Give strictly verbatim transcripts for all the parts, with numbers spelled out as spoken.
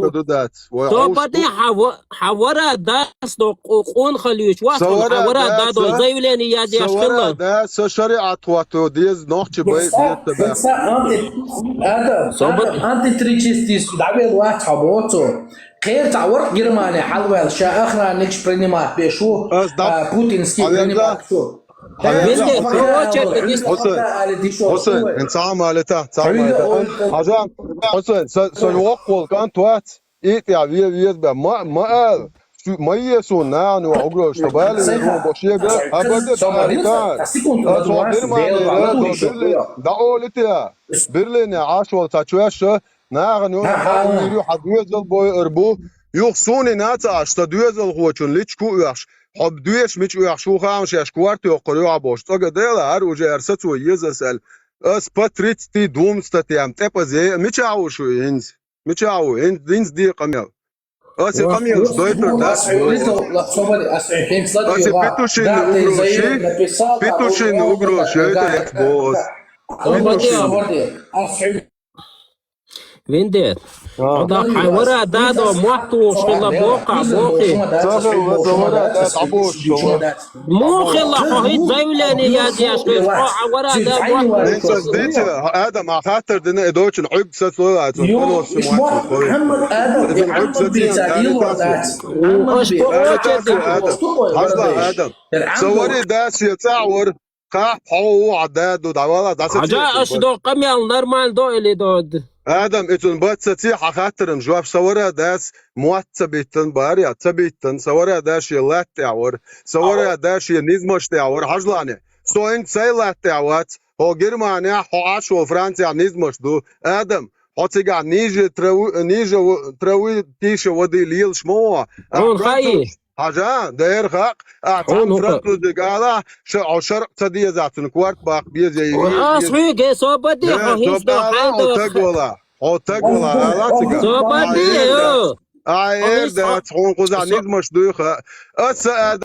ду дац. Вай Со хьовш баде бу- хьа ва-, хьа вара дас до къу-, къун халуьш, ва Са сон вара хьа вара да да до со, заявление ядеш са вара хилла. Да со шариат хвато дез нохчи бай Христа, дез тебе. Христа анти-, Адам, Со ба- Адам, антитричистис давел вац хьа боцо. Кхер ца варх Германия хьалвел, ша охранникш принимать беш ву, Ас даб- а, путинский Ален да? Принимать шу. Ален да? Везде, Ален да? Короче, Ален да? Ален да? Хусен, Ален да? Хусен, эн цаам алета, цаам Ален да? Алета. Хажан, Хусен, са, са воккхол кан туац. Итя ве вез бе ма, ма ал. Шу, ма е су на, ну, угрош, что бали, ну, бо шега, а баде да, да. А со Германия, да, да, Берлин, да, олитя. Берлине ашвал ца чуэша, наган, ну, Ага. Ха вирю, ха дуэзал бой арбу. Юх суни наца аш, са дуэзал хочун, личку уяш. Хоб дуэш мич уяш, шу хаам шеш кварт ёккор ю абош. Цога дела, ар уже ар сацу езасал. Ас по тридцать дум статьям, тепа зе, мича ушу инз. Мича у, инз, инз ди къамел. Аси къамел, что это, да? Аси Петушин угроши, Петушин угроши, это экс босс. Петушин. Винде. А. Ода хайвара да до мохту шила боха, бохи. Саха ва завара да табуш. Мохила хохи заявление я деш, хо хайвара да мохту. Инса дите, Адам, а хатар дина эдочин, уйб са слова, ацун, Ё, понос иш симуацию, мо-, слова. Хаммад Адам, Эдин уйб са дин, бица, да, ило да, да. Аш по очереди. Адам. Хазла Адам. Савари да, сия цавар. Кап, хо, у, ада, ду, давала, да, са Хажа, чи, аш ба- до камел нормально до или до? Адам, ицун бат са ци ха хатарам, жуап савара дас, муат са биттан, бар я, са биттан, савара дас, я лат явар, савара дас, я низмаш явар, хажлане. Соин цай лат явац, хо Германия, хо ашо Франция низмаш ду. Адам, хо цига ниже травы, ниже в-, травы, тише воды лил шмо. А Он француз- хаи. Хажа, дер хак, а, Хьо цхьан ну-ка. Французи гала, ша, о, шаркъ ца деза, цун кварт бакъ беза, и, А, и, схуьге, собади, Э, хьо хӀинца собади, хьайда. О, таг вала, о, таг вала, ала цига. Собади, А, э, ё. А, Хьо э, хӀинца да, хьо- цхьун кхуза со- низмаш дуйха. Аса, а,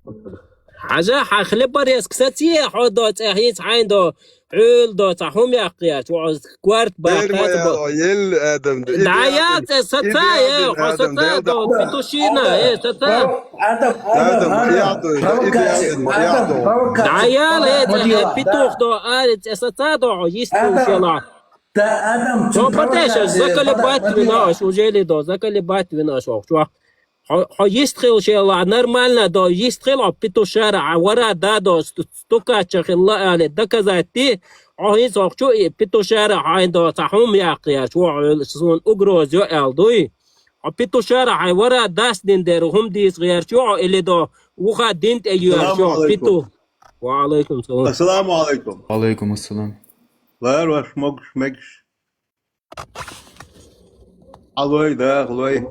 Хьажа, хьа хлеборезка сацие, хьо до, цӀе хӀинца хьайн до. Хьуьл до, ца хӀум яккхъяч, ваӀаз кварт бахкац бо. Ел, ел, Адам, ил Дая, яхин, цӀе ил саца, э, яхин, хьо Адам, саца Адам. До, петушина, э, саца. Адам, Адам, Адам, Адам, ма яхду, ил провокация, яхин, ма Адам, яхду. Провокация. Дая, э, Ма цӀе, дила. Петух до, ари, цӀе саца до, йисту Адам. Шела. Да, Адам, Со цу батеша, провокация, заколебать Адам, вино, Адам. Аш, ужели до, заколебать вино, аш, ох, чуах. Хьо, хьо йист хилча, нормально до, йист хила, хьо петушара, хьа вара да до, сту-, стукача хила али, доказать ди, хьо хӀинца хьо чу и петушара, хьайн до, ца хӀум яккхъяч, ваӀ, суна угроз ю аьл дуй. Хьо петушара, хьай вара дас дин дер, хӀум дийс гӀерч ю, или до, вуха дин тӀе юаш ю, Салам алейкум. Пету. Ва алейкум салам. Ассаламу алейкум. Алейкум ассалам. Лар ваш могш, мегш. Алой, да, алой.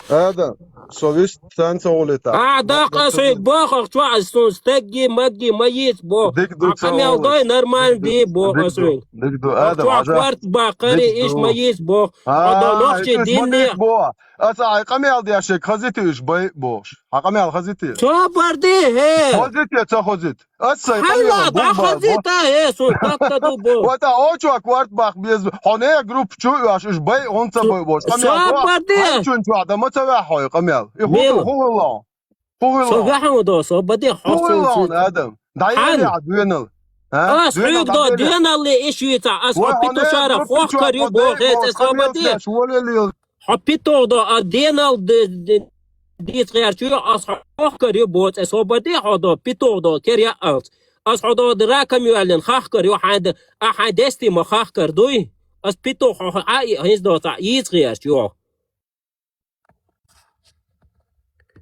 Адам, со вист сан ца гӀулита. А, да, Ма-, къасуй, бо, хох, чуа, сун, стегги, магги, ма йис, бо. Дик ду, А, ца къамел гӀулит. Дой, нормально ди, бо, Дик ду, къасуй. Дик ду, Адам, Чуа, Хажа. Кварт, ба, къари, Дик иш, ду. Ма йис, бо. А, Ада, нохчи, иш, ма динни. Дик, бо. Аса, ай, къамел дяшек, хазити иш, бай, бош. А, къамел хазити. Чо барди, хе? Хазити, ца хазит. Аса, Хьайла, къамел, да бумба, бо. Хазита, э, су, такта ду, бо. Вата, о, чуа, кварт бах, без, хоне, групп, чу, аш, иш, бай, он ца бай, бо. Къамел, Чо бо. Барди? Хай, чун, чуа, да, ма ца вахой, къамел. И ху, Мел. Ху, ху, ло. Ху, ху, Со ло. Вахьу до, со бади, Ху, ху, хо, ло, со, Адам. Да, я, Хан. Я, дуэнал. А? Ас Дуэнал, хьуг да, до, дуэнал. Дуэнал ли иш вица, ас Ва, хо хоне, питушара, групп, хох чуа, карю, бо, бо, хе, бо, ца, со къамел, бади. Дяш, воля, лил. Хьо питугъ до, а денал д-, д-, дийц гӀерчу, ас хьо хохкар ю боцӀе, собади хьо до, питугъ до, кер яалц. Ас хьо до, д-, ракам юаллин, хахкар ю хьайн д-, а хьайн дести ма хахкар дуй? Ас питугъ хьо, хьо, а, и, хӀинз доца, йийц гӀерчу.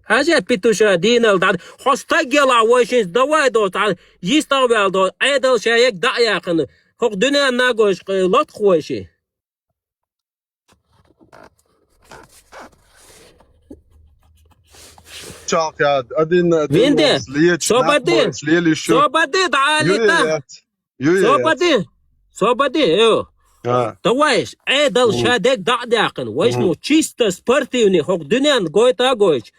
Хьажа питуша дийнал дан, хьо стаг яла вайшин давай доца, йистагъвел до, Ӏедал ша як даъ яхъан, хӀокху дуьненна нагойш, э, лотхуйши. Чалкъяд, один, один Винде, лечит, собади, нахмуришь, лелишь. Собади, да, Юрий алита. Яц. Юрий Яц. Собади, собади, э. А. Давай, э, дал Мгм. Шадек да дякын. Вайш Мгм. Ну, чисто спортивный, хок дунен, гойта гойч.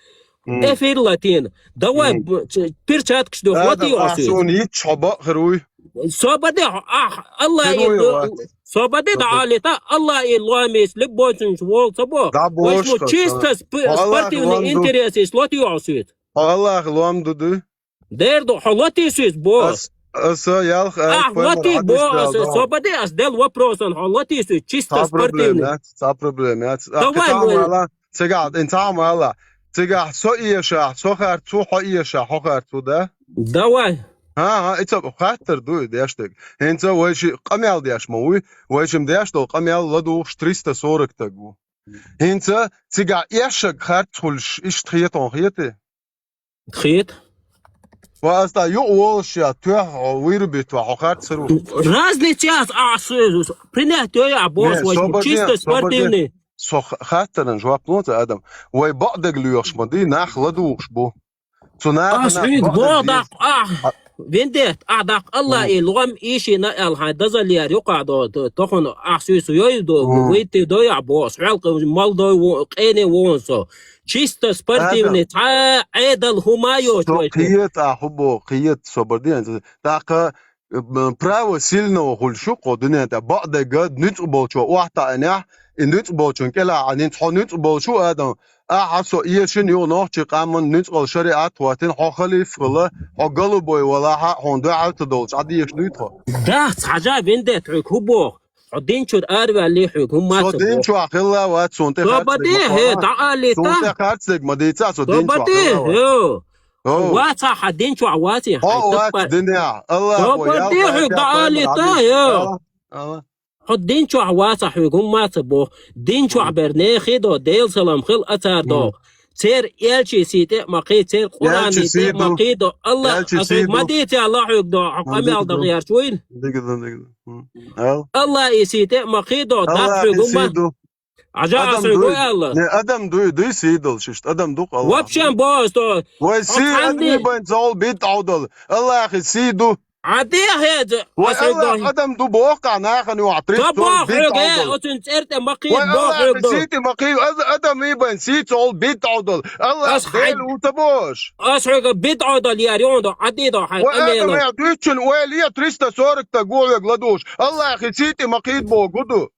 Мгм. Эфир латин. Давай, Мгм. Б-, ч-, перчаткаш ду, Адам, вот и а осу. Сон ич, хаба, хруй. Собади, а, Аллах, Хруй, э, вот. Собади дӀаалита, Аллах и лоамис, либбоцунч вол ца бо. Да бошка, чисто спортивный интерес ис лотио сет. Аллах лоам ду ду. Дер ду, хьо лотис вис бо. Ас, ас, ялх, а, лоти бо, ас, собади ас дел вопросан, хьо лотис вис, чисто спортивный. Ца проблема яц, ца проблема яц. А, давай, катан вала, цигахь, ин цхьа хӀума ала. Цигахь со эша, со харцу, хьо эша, хьо харцу, да? Давай. Ха, ха, и ца хаттар ду, и деш дег. ХӀинца вай ши къамел деш ма вуй, вай шим деш дол къамел ладугӀуш триста сорок таг ву. ХӀинца цигахь эшаг харц хуьлуш, иштта хетон хети? Хет. Ва ас та юкъ волуш я, тоьхьа хьо вырубить ва, хьо харц ца ру. Разница яц, а, с-, с-, принять йой, а, босс, не, вай, собади, чисто собади, спортивный. Со х-, хаттаран жоп ло ца адам. Вай бакъдерг лоьхуш ма ди, нах ладугӀуш бу. Цу нахана ас хӀинца бо даккха, а, вендет, а, даккха Аллах и лом ишина аьлла хьайн дазаллера юкъа до, т-, тохуна ах суьйсу йой до, вайти дой, а, босс, хьалкха мал дой, во-, къене вон со. Чисто спортивный, цхьа Ӏедал хӀума йоцу вай. Кхета, а, хӀу бо, кхета, собар де. ТӀаккха, м, право сильного хуьлуш ю кхо дуьнен тӀе. Бакъдерг нуьцкъ болчо охьатаӀанехь, и нуьцкъ болчун кӀелахь Ӏанинца хьо нуьцкъ болуш ву адам. Ахьа со эшина юха нохчийн къаман нуьцкъала шариӀат хӀоттина, хьо халиф хила, хьо голубой валахьа, хьуна дуьхьал ца долчу Ӏа дезаш дуй тхо? Дац, хьажа вендет хьоьга хӀу боху? Хьо дин чуьра араваьлли хьоьга, хӀумма ца боху. Со дин чохь хилла вац, суна тӀе харцдерг ма дийца, со дин чохь хилла вац. Хьо вацахьа дин чохь ваций? Хьо вац динехь, Аллах ву, ял хьоьга дӀаалита, йо. Хьо дин чохь вацахь хьоьга, хӀумма ца боху. Дин чохь бер нехий до, Делан салам хила ацар до. Цер элчий сий тӀе а ма кхий, цер Къуръаний тӀе а ма кхий до. Аллах, аса хьоьга ма дийца, Аллах хьоьга до, хьо къамел дан гӀерташ вуйла. Аллах и сий тӀе а ма кхий до, даккха хьоьга хӀумма. Ажа аса хьоьга ву аьлла. Не, адам дуй, дуй сий долуш иштта, адам ду-кх Аллах. Вообще бо аса то. Вай сий адамий байн цхьа бит Ӏовдал. Аллахи сий ду. Ӏа де хьеза, вай аса хьоьга Аллах адам ду боху-кх нахана юкъахь, триста сорок бит Ӏовдал. Оцун цӀер тӀе ма кхийда, вай боху Аллахи хьоьга ду. Сий тӀе ма кхий, ада-, адамий байн сий цхьа бит Ӏовдал. Аллах Дела ву ца бохуш. Аса хьоьга бит Ӏовдал яр юхьун до, Ӏа де до хьайн къамело. Вай адамий дуьйцучун вай ле триста сорок таг ву хьоьга ладугӀуш. Аллахи сий тӀе ма кхийда боху ду.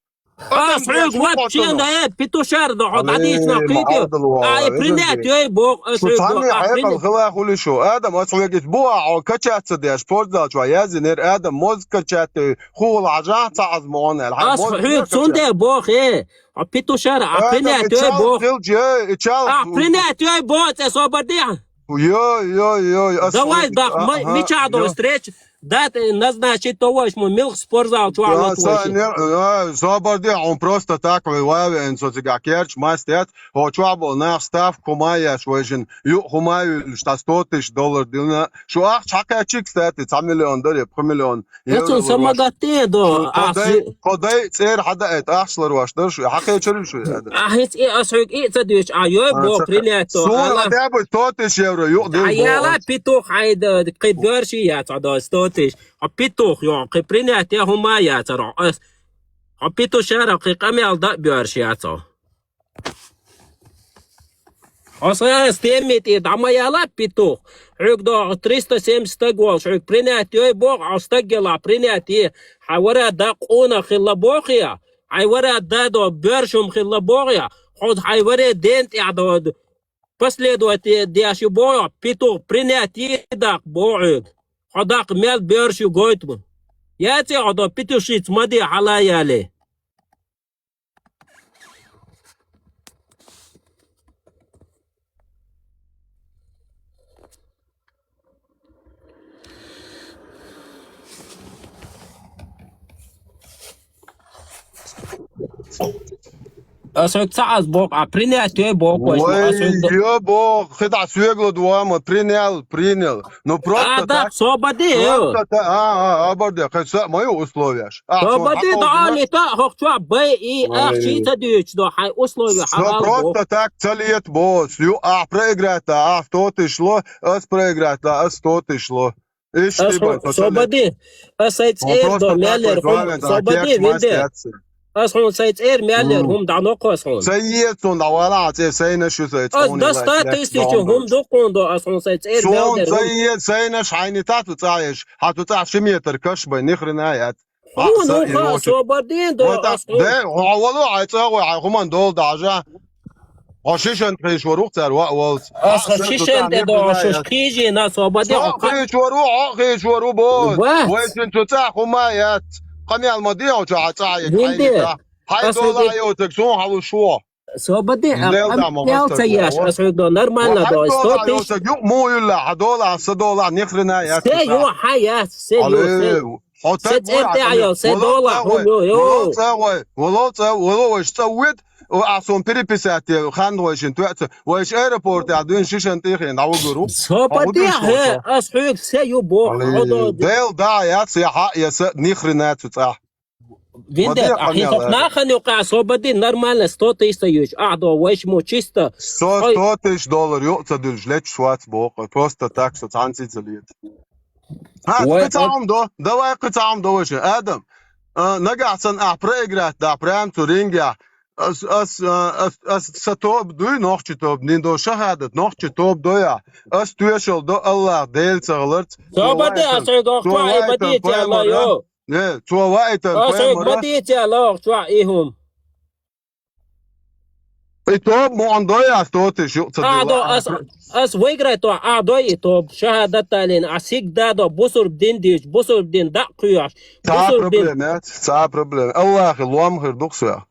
Ас хьоьга вообще, да, э, петушар до, хьо дӀадийцина кхийти. Ай, принять йой боху, ас хьоьга до, а, принять. Хила хуьлуш ю. Адам, ас хьоьга ис бу, а, хьо качаться деш, спортзал чохь яздинера, Адам, мозг качать йой, хӀула хьажахь ца Ӏазма он аьлла. Ас хьоьга цунде боху, э, хьо петушар, а, принять йой боху. Хилча, э, и чал. А, принять йой боху, цӀе собар дехьа. Йой, йой, йой, ас хьоьга. Давай, дах, мичахь до встреча. Да, ты назначить того, что милх спортзал чохь латош. Собар де, хьуна просто так вай вавеана со цигахь керча мастет, хьо чохь болу нах ставка хӀума еш вайшин, юкъа хӀума юьллуш, та сто тысяч доллар дилна. Шу ахча хьакхаьччи, кстати, цхьа миллион дара, я пхи миллион евро. Эцун самагатте до, а, дай, кхо дай цӀера хьадаайта ахча ларош дара шу, хьакхечарий шу, я да? А, хӀинца и ас хьоьга и ца дуьйцу, а, йой бо принять то. Суна хьадаьбу сто тысяч евро, юкъа дилла. А, яла петух хьайда, кхин боьрши яц, а, до сто тысяч. Хьо петух йо, кхин принять я хӀума яцара. Ас, хьо петушара кхин къамел дан а боьрша яц хьо. Хьо сан стемми тӀе дӀа ма яла петух. Хьоьга до триста семьдесят стаг волуш, хьоьга принять йой боху, хьо стаг яла принять е. Хьайн вара да къонах хилла боху я. Хьайн вара да до боьршум хилла боху я. Хьо хьайн варе ден тӀехь до последовать деш ю боху, петух принять е даккха боху хьоьга. Хьо даккха мел боьрша ю гойту. Яций хьо до петушица ма де хьала яле. Ас хьоьга ца Ӏаз боху, а принять йой боху, ас хьоьга до. Йо, боху, хи дӀа соьга ладу вама, принял, принял. Ну, просто так. Собади, просто так. А, а, абарде, хай са ма ю условияш. А, собади, да, алита, хох чуа бай и, ах, чи ца дуьйцу до, хай условия, хай просто так ца лет бос. Ю, а, проиграть, а, сто тысяч ло, ас проиграть, а, ас сто тысяч ло. Ас хьуна, собади, ас сай цӀер до меллер хӀума, собади, винде. Ас хьуна сай цӀер меллер хӀума дӀанокхо ас хьуна. Сай еза цунна дӀавала, а цӀе сайнаш ю сай цӀе. Ас даста тысяча хӀума дуккхун до, ас хьуна сай цӀер меллер хӀума. Сай еза сайнаш хьайни та цу цӀа еш, хьа цу цӀа ши метр каш бай, ни хрена яц. Хьуна уха, собардин до, ас хьу. Де, хьо вало, хьай цӀа гӀой, хьай хӀуман дола дажа. Хьо шишан тхийш варух цар ва а волц. Ас хьо шишан тӀе до, шуш кхижина, собарди. Хьо хьо кхийш вару, хьо кхийш вару, бо. Вай чин цу цӀа хӀума яц. Къамел ма ди, хьо чу хьа цӀа я. Винде. Хьай дола йоцаг сун хьалу шо. Собади, а, Дел да, ам, мо пел ца яш, ас хьуг до, нормально до, сто тысяч. Юк му юлла, хьа дола, са дола, ни хрена яц. Се ю, хьа яц, се ю, се. Хьо се так церте ай, се дола, хьо ю, ю. Вало ца гой, вало ца, вало ваш ца вид, а сон переписать, хан гой шин, туя ца, ваш аэропорт, а дуин шишан тихин, а угуру. Собади, хе, ас хьуг, се ю бо, хьо до. Дел да, яц, я хьа, я са, ни хрена ца. Винде, ахи хох нахани къа собади нормально сто тысяч юш. А до вайш мо чисто. Сто, сто тысяч доллар ю ца дулж леч швац бо. Просто так, что цанци залит. Ха, кыцаам до, давай кыцаам до вайш. Адам, а, нагахсан а проиграть да, прям цу ринге. Ас, ас, а, ас, ас са тоб дуй, нохчи тоб, нин до шахадат, нохчи тоб доя. Ас туешал до Аллах, Дел цагларц. Собади, ас хох, хва, и бади, тяла, йо. Не, цо ваайтан. Ас хӀуг ма дийця лох, чуа ихум. И тоб мо андой ас тотиш юк ца дила. Ас, ас выиграй то, а дой и тоб. Шахадат талин, а сиг да до, бусур дин диш, бусур дин да куяш. Ца проблема, ца проблема. Аллахи лом хир дуксуя.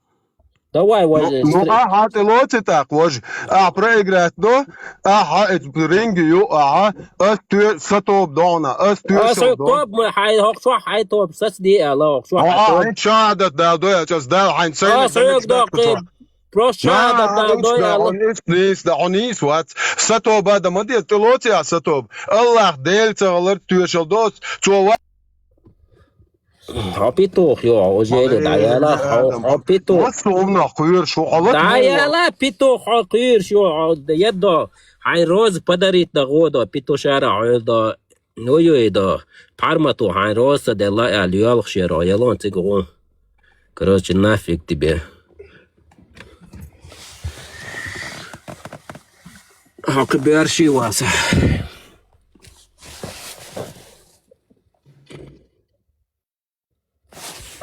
Давай, вай. Ну, а хьа тӀе лоци так, вож. А проиграть до, а хьа эт ринги ю, а хьа, ас туе са тоб дона, ас туе са тоб. Тоб мы хьай, хох шо хьай тоб, сас ди ала, хох шо хьай тоб. А хьай шадат да, до я час да, хьай сай. Ас хьай тоб, просто шадат да, до я ала. Он ис, да, он ис вац. Са тоба да, ма ди, тӀе лоци а са тоб. Аллах Дел цаглар туешал дос, цо ва Хьо петух, йо, уже да яла, хьо, хьо петух. Ма сумна, куйр шу, хьо лат. Да яла, петух, хьо куйр шу, хьо, еддо. Хьай роза подарить да года, петушара, хьо да. Ну, йо, да. Пармату, хьай роза, да ла, я, льёлх шеро, ялон цигу. Короче, нафиг тебе. Хьо кыберши васа.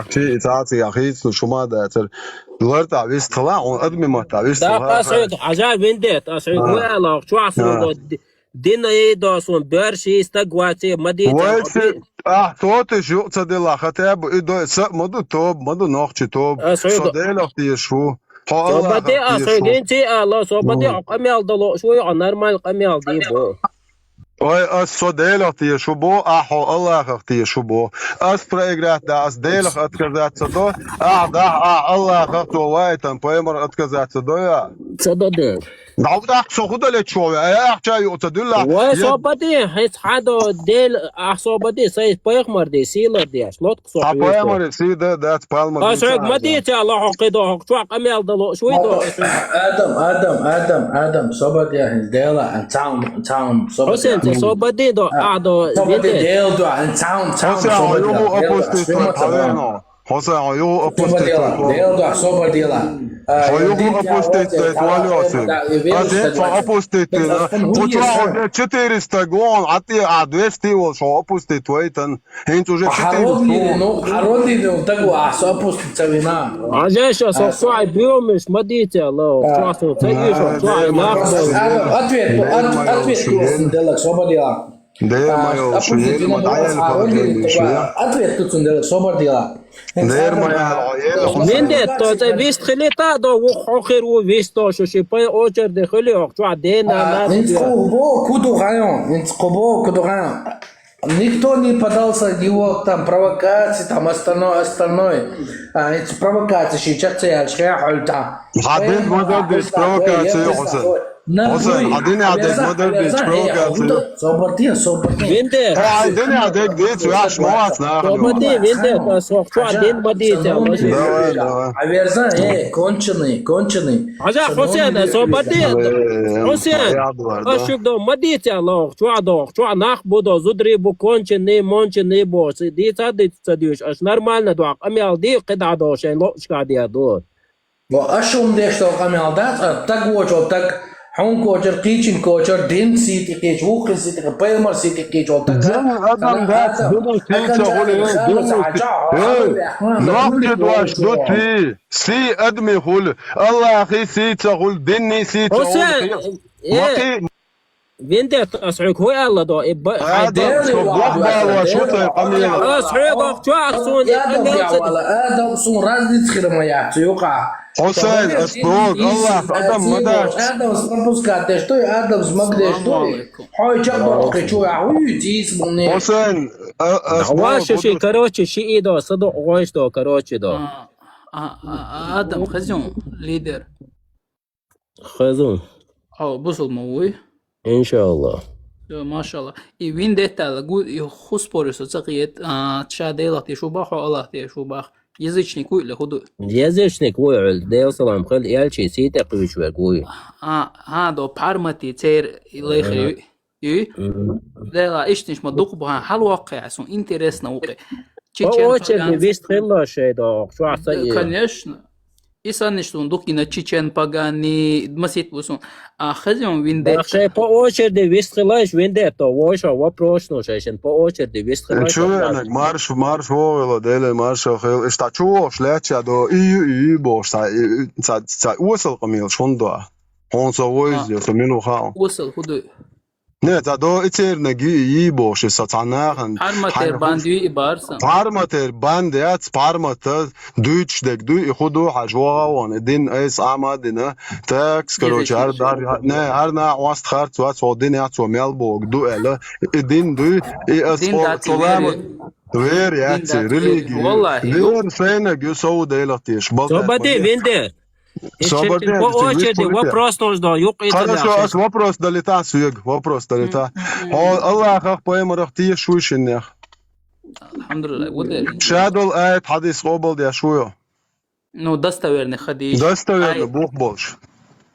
Чи итаци ахиц, ну, шума да, цер. Лар та вис тхла, он адми ма та вис тхла. Да, асуд, ажа виндет, асуд, вуяла, чуасу, дин ей досун, берши, стагвати, мадита. Вайси, а, тот иш ю, ца дела, хотя бы, и до, са, маду тоб, маду нохчи тоб, со делах ти шу. Хо Аллах ти шу. Собади, асуд, гинти, Аллах, собади, къамял дало, шуй, нормал къамял ди бо. Ой, ас со Делах тиешу бо, а хьо Аллахах тиешу бо. Ас проиграть да, ас Делах отказаться до, а да, а Аллахах то вайтан, поэмар отказаться до я. Ца до Дел. Давдах со худа лечо, а я ахча ю ца дулла. Вай собади, хец хадо Дел, а собади, сай пайхмар ди, сила ди, аш лот со. А поэмар си да, да, палма. А сой мадите, Аллах хокидо, хок чуа къамял дало, шуй до. Адам, Адам, Адам, Адам, собади, Дела, ан цаун, цаун, собади. Хосен, собади до, а до, собади, Дел до, ан цаун, цаун, собади. Хосен, югу опустить твой талено. Хосен, югу опустить твой. Дел до, собади, Дела. Хо югу опустить твой талено. А зен, опустить твой. Хо чуа, четыреста гон, а ты, а двести вол, шо опустить твой тан. Хинц уже четыре. Хародли, ну, хародли, ну, так, а, сопустится вина. А же щас, а, сопсуай, бьёмешь, смотрите, алло, а, просто, а, ответ, ответ, ответ, делок, собадила. Ответ, тут сунделок, собадила. Дер моя. Менде, то, это вист хилита, до, ухохир, у вист, то, что, шипай, очередь, хили, ох, чуа, дена, а, на, инц кубо, куду хайон, инц кубо, куду хайон. Никто не поддался его там провокации, там остальное, остальное. А, эти провокации сейчас цеял, шхе хольта. Хадин модердис провокация, Хосен. Хосен, хадин адек модердис провокация. Соборти, соборти. Винде. Хадин адек дит, я шмоас на. Соборти, винде, да, сохчуа дин модите. Давай, давай. Аверзан, э, конченый, конченый. Хоза Хосен, соборти. Хосен. Ашук до модите, лох, чуа до. Чуа нах будо, зудри бу конченый, монченый бу. Ди ца ди ца дюш, аш нормально дуа, къамял ди къида до, шен ло шка диа до. Во ашум де што къамял да, а так вот, вот так. Хьун кочар, кхийчин кочар, дин сий тӀе кхийч, вукхин сий тӀе кхийч, пайхамар сий тӀе кхийч, вол тага. Дин адам дац, дин сий ца хули, дин сий. Э, нохчи дош ду сий, сий адми хули, Аллахи сий ца хули, динни сий ца хули. Венде, ас хьоьга хӀу аьлла до, и ба-, хьай Адам, со бохбалош ву тхай къамела. Ас хьоьга ах чу ах суна, и Адам къамел ца де. Адам сун разница хир ма яц, юкъа. Хьусайн, ас боху, Аллах, Адам ма дац. Адамс пропускать деш, той Адамс магдеш, той. Хьой чабохкхи чу, а хӀу ю, дийс муни. Хьусайн, а, ас боху, ваша ши, короче, ши и до, са до, гойш до, короче, до. А, а, а, Адам, хазюн, лидер. Хазун. Ау, бусулма вуй. Иншаллах. Всё, машаллах. И виндетта гу, и хуспори со ца кхиет, а, ша Делах теш ву бах, хьо Аллах теш ву бах. Язычник вуй ле худу? Язычник вуй, Дел салам хел, элчи сий тӀе кхуьйчу верг вуй. А, а, до пармати цер и лайхи. Ага. И? Мгм. Дела, иштниш ма дукха бахан, хьалваккхе, сун интересно вукхе. По очереди вист хилла шей догӀу, чохь ца и. Конечно. И санниш сун дукха гина чечен пагани, масит бу сун. А хазион винде. Бах шей по очереди вист хилла иш винде, то войша вопрос ну шей шин по очереди вист хилла. Чу венак марш, марш вогӀила, деле марш хил. Ишта чу вогӀуш леча до, и, и, и богӀуш, ца, и, ца, ца, осал къамел шун до. Хьун со войз, со мину хаал. Осал худу. Не, ца до и цернаги, и бохуш, со цхьа нахана. Парматер бан дуй и барсан. Парматер бан яц, пармата дуйч дег дуй, и худу хьаж вогӀа вон, и дин айс Ӏама дина. Так, короче, гьар дар, не, гьар на ост харц вац, хо дин яц, хо мел бог ду эла. И дин дуй, и ас саламат. Вер яц, религия. Валлахи. Вер шайнаг ю сов делах теш. Собаде венде. Собаде, по очереди вопрос тоже да, юкъ. Хорошо, ас вопрос далита, суег, вопрос далита. Хьо Аллахах, пайхамарах теш вуй шиннех? Алхамдулиллах, вот это. Шадол аят, хьадис къобал деш вуй? Ну, достоверный хадис. Достоверный бух болш.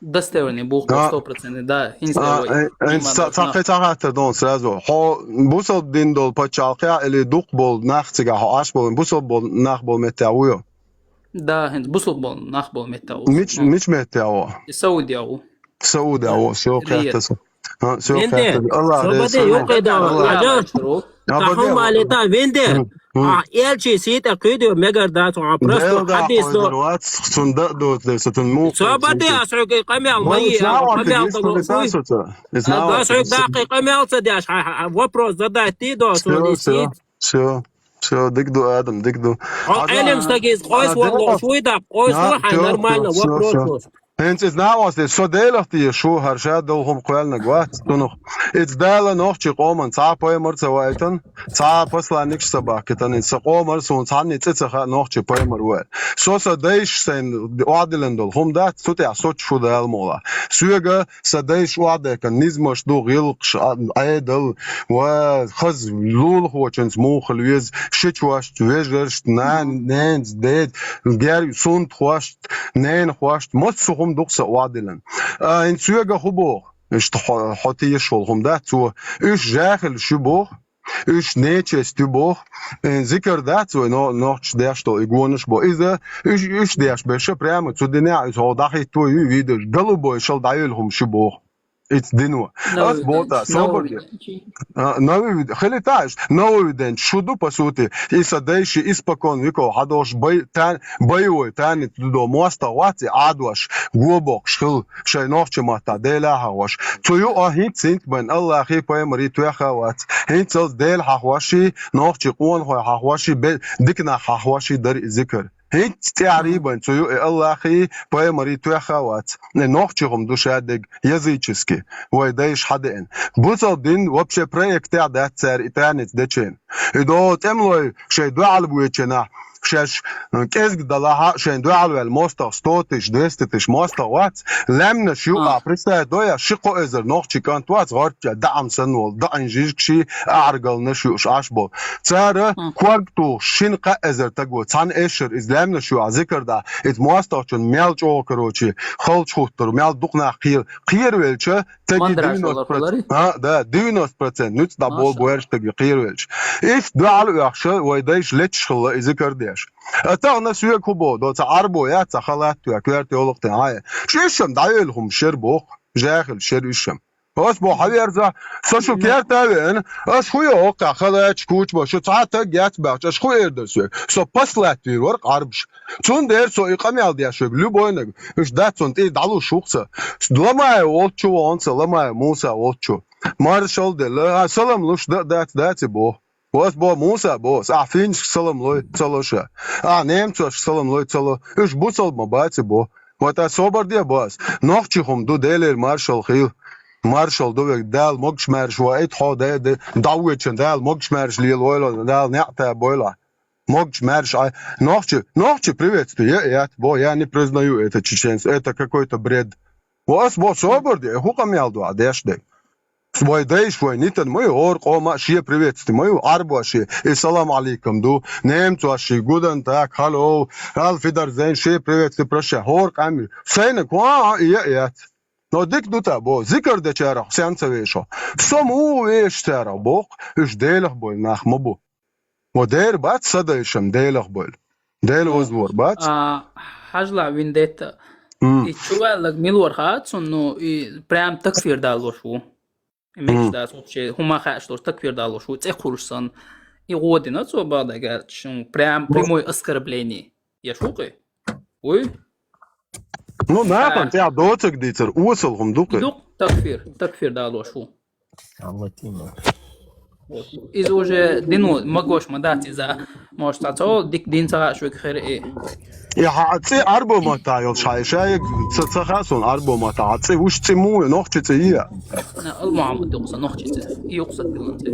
Достоверный бух болш, сто процентов, да. Хинца ца хаттар дон сразу. Хьо бусал дин дол пачалкъя или дукъ бол нах цига хьо аш бол, бусал бол нах бол метта вуй? Да, хӀинца бусулба нах болу меттагӀу. Мич, мич меттагӀу? И СаудиягӀу. СаудиягӀу, всё, кхетта со. А, всё, кхетта. Аллах реза. Венде, собаде, юкъеда, Аллах. Тахьумалита, венде. А, элчи сийта куьйдо мегар дац, а, просто хадис до. Цун да до, со тун му. Собаде, а, срок, къамел, ма, къамел, да, срок, да, къамел, ца деш, а, а, вопрос задать ти до, всё, всё. Всё, дика ду, Адам, дика ду. Хьо Ӏелим стаг иза къойс валлалаш вуй даккха, къойс ву хьайн нормально вопрос. ХӀинца иза накъостий, со Делах теш ву, хӀара ша дала хӀума кхоьллинарг вац цунах. Иза Дала нохчий къоман цхьа а пайхамар ца вайтан, цхьа а посланникаш ца бахкитан, иза сан къоман суна цхьанний цӀе ца хаьа нохчий пайхамар ву аьлла. Со сан дайша сайна охьадиллина долу хӀума дац, цу тӀехь соцуш ву Дала мукъалахь. Соьга Сан дайша охьадехкан низамаш ду, гӀиллакхаш, а, Ӏедал, ва хаза лулахочуьнца муха хила веза, шичошца, вежаршца, нан-, ненца, деца, гер-, сунтахошца, ненахошца, массо а хӀума ду-кх сан охьадиллина. А, хӀинца соьга хӀун боху? Иштта хьо, хьо тешаш волу хӀума дац цо. Уьш жаьхилаш ю боху. Уьш нечесть ю боху. Э, зикар дац вай но-, нохчаш деш долу и гонаш бо. Иза уьш, уьш деш берш прямо цу динехь иза хьо дӀахӀитто ю, видео, голубой шал дӀайолу хӀума шу боху. Ица дино. Ас боху та, собар де. А, Навави, хили та аш, Навави ден шу ду, по сути, и сан дайши, испокон веков хьадолуш бай-, та-, боевой, танец ду до, мостагӀ вац и Ӏадош, го боккхуш хила, шайн нохча маттахь Дела хьахош. Цу юкъа хӀинца, хӀинца бен Аллахи пайхамари тоьхна вац. ХӀинцалц Дела хьахош и, нохчи къонахой хьахош и, бе-, дика нах хьахош и дара и зикар. ХӀинца тӀаьхьарий бен цу юкъа Аллахи пайхамари тоьхна вац. И нохчи хӀума ду ша дерг, язычески, вай дайша хьадеана. Бусалба дин вообще проектехь дац цара и танец дечийн. И догӀу тӀемалой шайн дуьхьал боьчийнахь, шаьш, м, кӀезга далахь а, шайн дуьхьал ваьлла мостагӀа сто тысяч, двести тысяч мостагӀа вац, лаьмнаш юкъахь, представить до аш, ши-кхо эзар нохчи кӀант вац, гӀортча даӀам санна волу, даӀин жижигаш, ахьаргалнаш юуш Ӏаш болу. Цара ког тухуш, шина-кхаа эзар таго, цхьана эшшара иза лаьмнаш юкъахь зикар дахь, иза мостагӀчун мел чӀогӀа, короче, халчахӀуттур, мел дукха нах кхера, кхеравелча, Теги девяносто процент. А, да, девяносто процент нуьцкъа дӀаболу боьрша теги кхеравелча. Иштта дуьхьал оьхуша вай дайша леташ хилла иза кардеш. А тахана соьга хӀун боху, до ца Ӏарбо яц, ца халат а, коьрта йолу-кх тен хьан. Шишшам дӀайойла хӀума шер боху. жаьхилш яра уьш-м. Ас бо хьаверза, со шу керта а веана, ас хӀу йо оккха халача куча бо, шу цхьа таг яц баьхча, ас хӀу эр дара соьга? Со послать вийр вара Ӏарбаш. Цундела со и къамел деш вега, любойнаг, уьш дац цунна тӀе дӀалуш ву-кх со. Ламаев волчу вон со, Ламаев Муса волчу. Маршал делла, а, салам луш да, дац, дац и бо. Ва ас бо Муса бо, ас ахь финнашка салам лой, ца ло ша. Ахь немцошка салам лой, ца ло. Уьш бусалба ма бац и бо. Вот ас собар де бо ас. Нохчи хӀума ду, Делера маршал хила. Маршал ду вега, Дала могуш-маьрша ваийта хьо, де, де, дӀавоьдучун Дала могуш-маьрша лелавойла, Дала неӀта бойла. Могуш-маьрша Ӏа. Нохчи, нохчи приветствие, я, я, бо, я не признаю это чеченство, это какой-то бред. Ва ас бо собар де, хӀу къамел ду ахь деш де. Вай дайша вай нитан ма ю, хӀора къома а шен приветствие ма ю, Ӏарбоша и салам алейкум ду, немцоша и гуден так, хьало, алфидар зайн шен приветствие прощай, хӀора къам ю. Сайна кхоа а и яц. Но дика ду та бо, зикар дечарах сен ца вешо. Со муха веша царах боху, уьш Делах бойла нах ма бу. Мо дера бац са дайшам Делах бойла. Дела вазвор бац. А, хьажла виндетта. М. И чуваллаг милвар хац, ну, и прям такфир далош ву. И мегаш М. дац вообще, хӀума хаьаш долуш такфир далош ву, цӀе кхуьруш санна. И гӀо дина цо бадагаьрча, ну, прям Ну. прямой оскорбление. Я шукъи? Уй? Ну, нахана тӀехь доцаг дийцар, осал хӀума ду кхи. Ду такфир, такфир далош ву. Алла тина. Иза уже дино магош ма дац иза. Может, цхьа цо дик дин ца хаьаш вега хир и. И хьан цӀе Ӏарбо матта йолуш хьан, ша ца, ца хаьа суна Ӏарбо матта, хьан цӀе вуш цӀе муха, нохчи цӀе я? На, Ал-Мухьаммад юкъса нохчи цӀе. И юкъса дилан цӀе.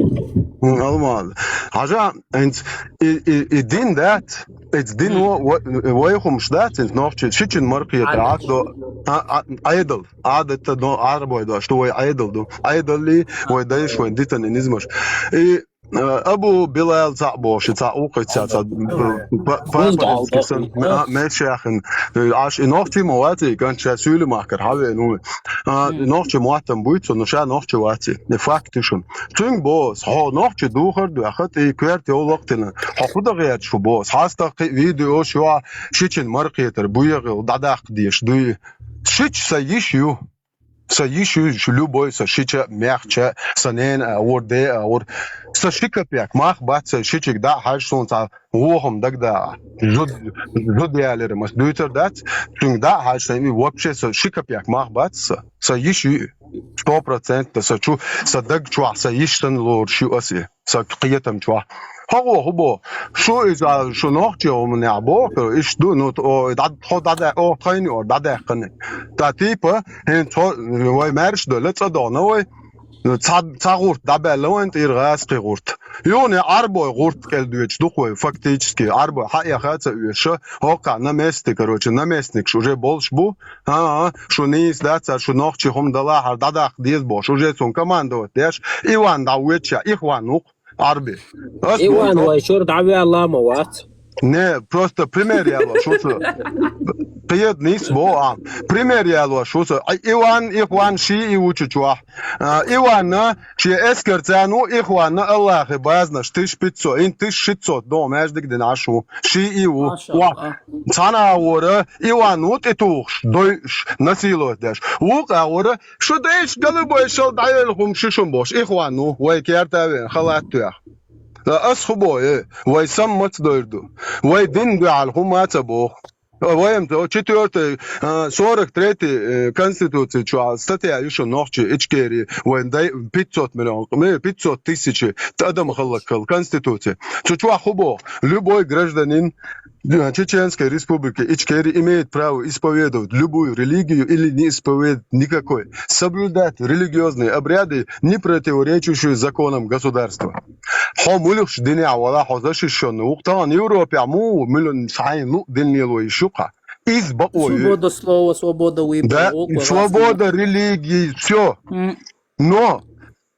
М, Ал-Мухьаммад. Хьажа, хӀинца и, и, и дин дац, иза дино М. ва-, вай хӀумаш дац, хӀинца нохчи, шичина мархета, Ӏадат. Ӏадо, а, а, Ӏедал. Ӏадатта до Ӏарбой дош ду, вай Ӏедал ду. Ӏедалли, вай дайш, вай дитан и низмаш. И, э, Абу Билал цхьаъ бохуш, цхьаъ укхуьца, цхьа па-, па-, Вуз папа дӀа дӀа. Ме-, а, мешахин, э, аш и нохчи ма ваци, кан ша суьйли махкар хьавену. А, Мгм. Нохчи моттам буй цо, но ша нохчи ваци. И факт ишун. Цуьнга боху, хьо нохчи духар дуьхьа, хат и коьрта йолу вакътина. Хьо худа гӀерташ хӀу боху, хьастагӀ кхин видео шо, шичин маркхетар буегӀил дӀадаккха деш дуй. Шич са йиш ю. Сан йиш ю, шу любой, сан шича а, мехча а, сан нена а, вур де а, вур. Сан ши капек мах бац сан шичиг дӀа а хьаьжча, суна цхьа вохам дагадаа. Зуд, зуд ялира, мас дуьйцар дац, цуьнга дӀа а хьаьжча, сан и вообще сан ши капек мах бац сан. Сан йиш ю, сто процентов, сан чу, сан даг чохь, сан йиш санна лоруш ю ас и. Сан кхетам чохь. ХӀокхо хӀу боху? Шу иза, шу нохчи хӀуманехь боху, иштта ду, ну, о, дӀа-, тхо дӀадаь-, о, тхайна ор дӀадаьккхина. Ткъа типа, хӀинца тхо, вай маьрша долу, цӀа догӀна вай, цхьа, цхьа гӀурт дӀабаьлла вайн тӀера гӀазкхи гӀурт. Юхане Ӏарбой гӀурт кӀел доьдуш ду-кх вай, фактически, Ӏарбой хьаэха а ца оьшу, хӀокхахь на месте, короче, наместникаш уже болуш бу, а, а, шу нийса дац, шу нохчи хӀума далахьара дӀадаккха деза бохуш, уже цунна командовать деш, Иван дӀавоьдуш, Ихван ву-кх. Ӏарби. Ас Иван боху, вай чуьра дӀаваьлла ма вац. Не, просто пример ялош ву со. Кхета нийса боху ахьа. Пример ялош ву со. Ай, Иван, Ихван, ши и ву чу чохь. А, Иванна шен эскарца ву, Ихванна Аллахе базанаш тысяча пятьсот, ин тысяча шестьсот догӀу маьждиг дина Ӏаш ву. Ши и ву. Машалла. Ва, цхьана агӀора Иван ву тӀетухуш, дойуш, насиловать деш. Вукху агӀора Шу дайша голубой шал дӀаевлла хӀума шу шун бохуш, Ихван ву, вай керта а веана, халат тоьхна. Ас хӀу боху, э, вай саммаца дойр ду. Вай дин дуьхьал хӀума а ца боху. Вай-м то четвёртый, а, сорок третий, э, конституций чохь статья ю шун нохчий Ичкери, вайн дай пятьсот миллион, ме, пятьсот тысячи адам хӀаллакьхилла конституций. Цу чохь хӀу боху, любой гражданин Чеченской Республики Ичкери имеет право исповедовать любую религию или не исповедовать никакой, соблюдать религиозные обряды, не противоречащие законам государства. Хьо муьлхачу динехь вала хьо защищённый ву-кх, тахана Европехь муха ву муьлан шайн луъ дин лело йиш ю-кх хьан? Иза бакъо ю. Свобода слова, свобода выбора. Да, свобода религии, всё. Но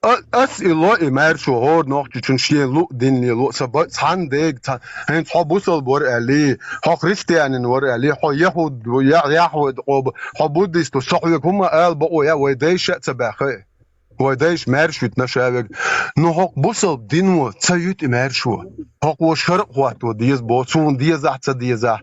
А, ас и ло и маьршо хӀора нохчичун шен луъ дин лело а, сан ба-, цхьана дега, цхьа-, хӀинца хьо бусалба вара аьллий, хьо христианин вара аьллий, хьо яхӀуд ву, я-, яхӀуд къоба, хьо буддист ву, со хьоьга хӀума ала бакъо яц, вай дайша а ца баьххи. Вай дайша маьрша витина ша вега. Ну, хӀокху бусалба дино ца юьту и маьршо. ХӀокхо шаръ хӀотто деза бо, суна дезахь, ца дезахь.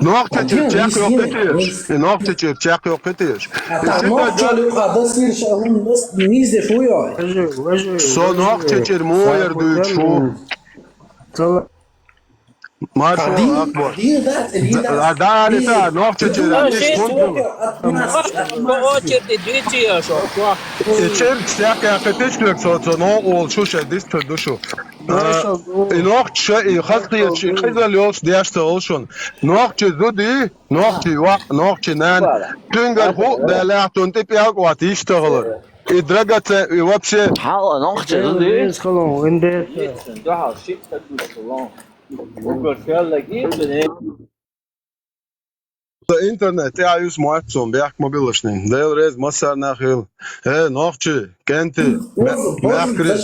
Нохчийчуьра чекхйоккхуьйтий? И нохчийчуьра чекхйоккхуьйтий? Нохчийчуьра дасийра ша хӀума, дас нийсдеш ву йо. Со нохчийчуьра муха яр дуьйцуш ву? Маршо, Акбар. Да, да, да, нохчийчуьра. По очереди дуьйцу я шо. И чуьра чекхъяьккхийтича, со, со новкъа волуш ву, шайн дистхир ду шу. А, и нохчаша, и хазахеташ, и къизалла йолуш деш ца хуьлу шуна. Нохчи зуда, нохчи йоӀ, нохчи нана. Цуьнгара хӀуъа а даьллехь, цунна тӀе пӀелг а отта йиш ца хилар. И драгоцен, и вообще. Хьала, нохчи зуда. Интернет тӀе а юьсу моьтту суна, бехк ма биллалаш. Дела реза массарна а хуьлда. Э, нохчий, кӀентий, ма-, мехкарий.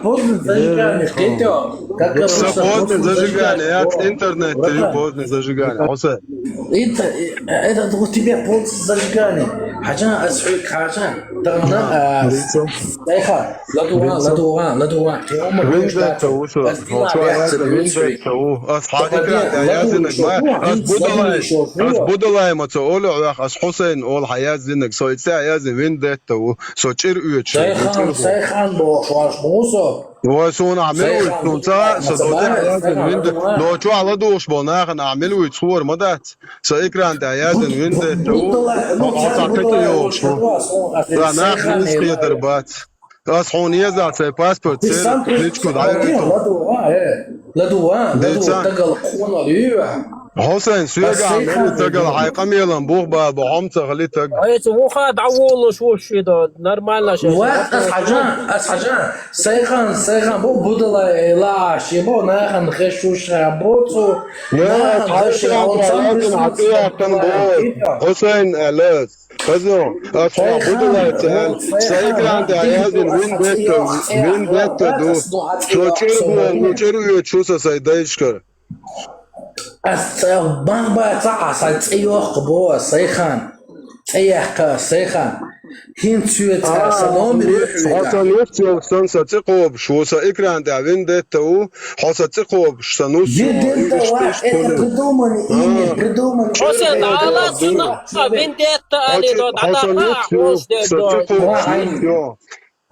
Поздно зажигание, кӀентий. Со поздно зажигание яц, интернет тӀе ю поздно зажигание. Хьо са. Это, это у тебя поздно зажигание. Хьажа, ас хьоьга хьажа. Тахана, а, Сайхан, ладугӀа, ладугӀа, ладугӀа. Виндетта ву со. Ас дила бехк ца вуьйцу. Ас хьан экран тӀе яздинарг ма, ас Будалай, ас Будалай ма ца олу хьох, ас Хьусайн олу хьан яздинарг, со и цӀе яздина Виндетта ву, со чӀир оьцуш. Сайхан, Сайхан бохуш ву со. Вай, суна ахь мила вуьйцу, суна ца хаьа, со доза яздина Виндетта. Но чохь ладугӀуш болу нахана ахь мила вуьйцу хуур ма дац. Сан экран тӀехь яздина Виндетта ву. Хьо цхьа кхета йолуш ву. Сан нах мила хетар бац. Ас хьуна езахь сайн паспорт, церан личку дӀайойту. ЛадугӀа, э, ладугӀа, ладугӀа, тагал кхонал ю. Хьусайн, соьгахь мел ю тагал, хьайн къамелан бух бала бу, хьо-м ца хили таг. Айца вуха дӀаволуш ву ши до, нормально ши. Ва, ас хьажа, ас хьажа. Сайхан, Сайхан бу, Будалай, ла, ши бу, нахана хеш ву ша бу цу. Нахана хеш ву ша бу. Хьусайн, алас. Хазо, ас хьо Будалай ца аьлла, сан экран тӀехь яздина Виндетта, Виндетта ду. Со чӀир бу, ну чӀир оьцуш ву со сайн дайшкара. Ас цӀе бан бац, сан цӀе йоккха бо, Сайхан. ЦӀе яьккха, Сайхан. ХӀинца соьца сан номер юьхьа вига. Хьо сан нус йолуш санна сан цӀе кхобуш ву, сан экран тӀехь Виндетта ву, хьо сан цӀе кхобуш сан нус йолуш. Виндетта ва, это придуманное имя, придуманное. Хьо сан дӀала суна, Виндетта али до, дӀала сан нус йолуш, сан цӀе кхобуш нус йолуш.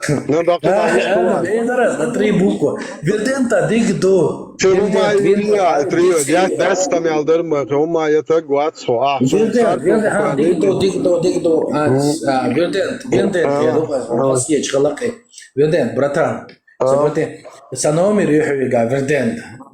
Вендора, на три буквы. Вердента, диг ду. Хьо хӀумма юьйна, три, я дас къамел дар ма, хьо хӀумма я таг вац хьо, а, Вердент, Вердент, ха, диг ду, диг ду, диг ду, а, а, Вердент, Вердент, я думаю, он посечка лакы. Вердент, братан. Сан номер юьхьа вига, Вердент.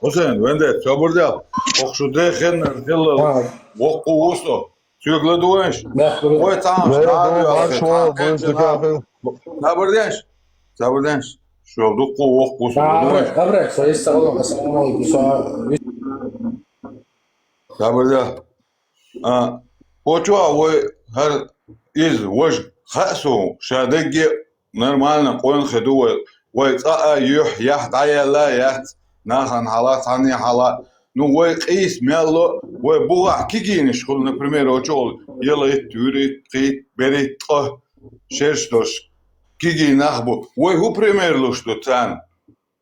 Хусейн, венде, собар де. Оху шу дехеннар хилла воккху вусо. Соьга ладувгӀанаш. Вай цхьана шаьра йоьху, марш вал, цхьана вуьйцу кхин кафе. Собар деш. Собар деш. Шо дуккху воккху вусо ладувгӀанаш. Абрек, абрек, со иштта гӀалгӀа, ассаламу алейкум, со. Собар де. А, почуа вай хӀара иза важа хаьа суна, ша дагге нормально къонахий ду вай. Вай цкъа а юьхь-яхь дӀаяьлла яц, нахана хьала, цхьанне хьала. Ну, вай къийса мел ло, вай бухахь кигийнаш хуьлу, например, очугӀула ялхитта, вуьрхӀитта, пхийтта, берхӀитта ткъа шераш долуш кигий нах бу. Вай хӀун пример луш ду царна?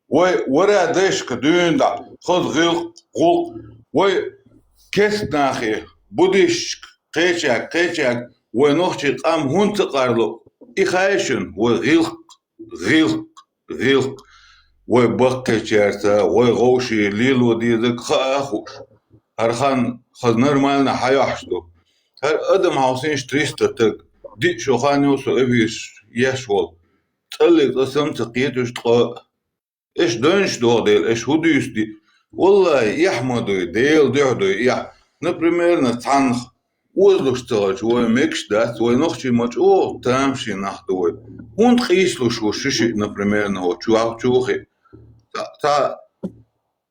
Вай вара дайшка дуьйна дӀа, хаза гӀиллакх, гӀуллакх, вай кестнахе, буддисташка, кхечаьрга, кхечаьрга, вай нохчийн къам хӀунда ца къарло? И хаьий шуна, вай гӀиллакх, гӀиллакх, гӀиллакх. Вай баккхийчаьрца, вай гӀовший лело дезарг хаа а хууш. ХӀара хан хаза нормально хьайохьуш ду. ХӀара адам хьовсийша триста таг, диъ шо хан ю со эфирш еш волу. ЦӀаллиг цкъа сам ца кхеташ ткъа. Эш дайнаш догӀу дела, эш хӀун дуьйцу ди? Валлахи, эхь ма дуй, Делан дуьхьа дуй, эхь. Например, на цхьаннах озалуш ца хилча, вай мегаш дац, вай нохчий ма чӀогӀа тамашийна нах ду вай. ХӀунда къийсалуш ву ши-шиъ, например, на вай чохь чухи? Цхьа, цхьа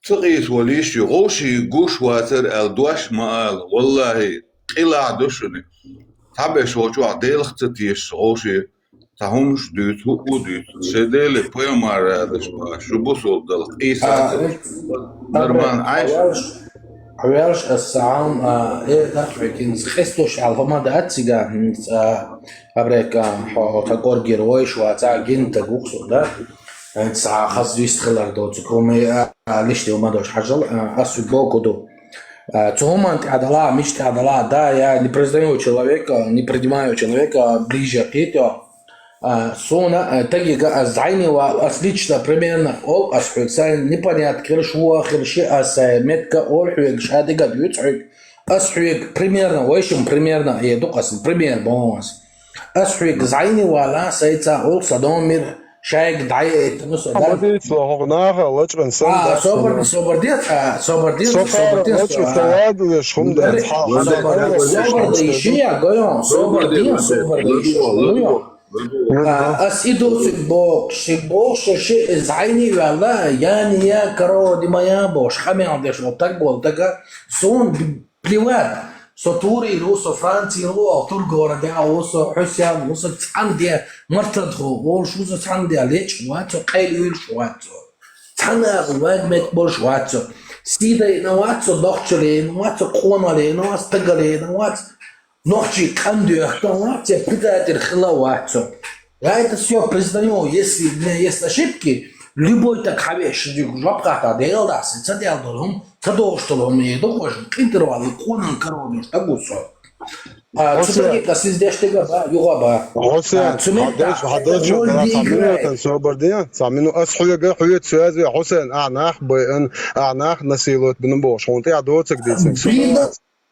ца къийса валийша ю, гӀовший гуш вацара аьлла дош ма ала. Валлахи, къилахь ду шуна. Цхьаберш волчохь Делах ца тешаш гӀовший. Цхьа хӀумаш дуьйцу, хӀуъу дуьйцу. Шайн Деле пайхамар радаш бахаш, шу бусулба дала къийса. А, ца э, нормально, Ӏайша. Хьавелш, хьавелш аса сахьам, а, э, тахвекин, къестуш аьлла, хӀума дац цига, хӀинца, а, абрек, а, хьо, хьо та коргир войш ваца, гинта гуксур, да? ХӀинца хаза вист хилар доцу, кроме, а, а, лишь ты умадош хьажал, а, ас боку ду. А, цу хӀуман тӀехь дала, мича тӀехь дала, да, я не признаю человека, не принимаю человека ближе к этому. А, суна, а, тагига ас зайни ва, ас лично примерно, ол, ас хьуг сайн непонятно, хирш ва, хирши, ас, а, метка, ол хьуг, шадига дюц хьуг, ас хьуг примерно, в общем, примерно, е дукъас, пример, бомас. Ас хьуьг зӀайни вала, сайца ол садомир, шайг дӀайаэттану со дар. Амадицло хӀокху наха лачкъан сан А, дац собар, хӀума. Собар де, а, собар де, Со собар де, лачкъан со, а. Савадуеш хӀума дац, Дари, хьа, собар, хьа, собар да иши, я, гойон, собар де, собар да иши, гойон. А, ас и доцуг бохуш, ши бохуш, ши зӀайни вала, я не я, корова не моя бохуш, хамел деш, вот так бол, так, а, сон Плевать, со турийр ву, со францийр ву, охтур города ву, со хьусян ву, со цхьаьна де мартадхо, волуш ву со цхьаьна де лечкъ вац, со къайла уьйлуш вац, со цхьаьна агӀу ваг мет болуш вац, со сийдайна вац, со нохчалена вац, со къоналена вац, стагалена вац, нохчий къандоьхна вац, я пхи датир хила вац, со. Я это все признаю, если у меня есть ошибки, любой так хьавеш, жоп хата, дел да, ца дел долу, ца догуш долу, мне догуш, кхин тера валла, къонан каронаш, тагу со. А, цу Хьусен. Тагика сиздеш тега ба, юга ба. Хьусен, А, цу метта хьадеш, хьадеш, Ольги цхьа играет. Минутан собар де, цхьа мину-, ас хьоьга, хьоьца связь ве, Хьусен, а, нах байан, а, нах насилует бину бохуш, хьуна тӀе а доцаг дийцаг, со Бида,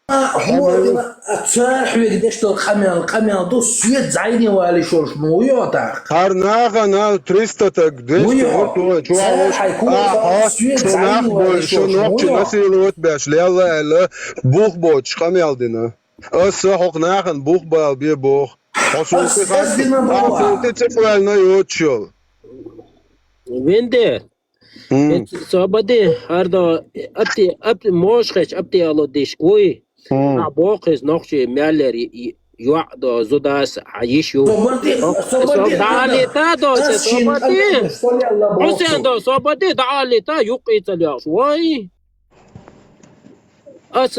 хьуна, а, цархьоьга деш долу къамел, къамел ду, свет зайни вали шорш, ну, йо, так. Хьар нахана триста таг, двести Уйо, гурту, чуа цара уш, хьай кура а, хьо, свет шу нах зайни вали бой, шу шорш, нохчи уйо. Насилует беш, лелла, элла, бух боч, къамел дина. Аса хьох нахана бух бал бе бох. Хьо султи Ас, ас дина а, бала. Султи цикъвал на йоччул. Венде. М. Эт собади, хьардо, апти, апти, мошхеш, апти ало диш, уй. М. А боххеш нохчи мяллер и, и, юа до, зудас, а йиш ю. Собади, Ох, собади, со дали та до, ас шин собади. Ам, что ли, Аллах Бог? Хусен до, собади, дали та, юкъи цалиаш. Вай. Ас,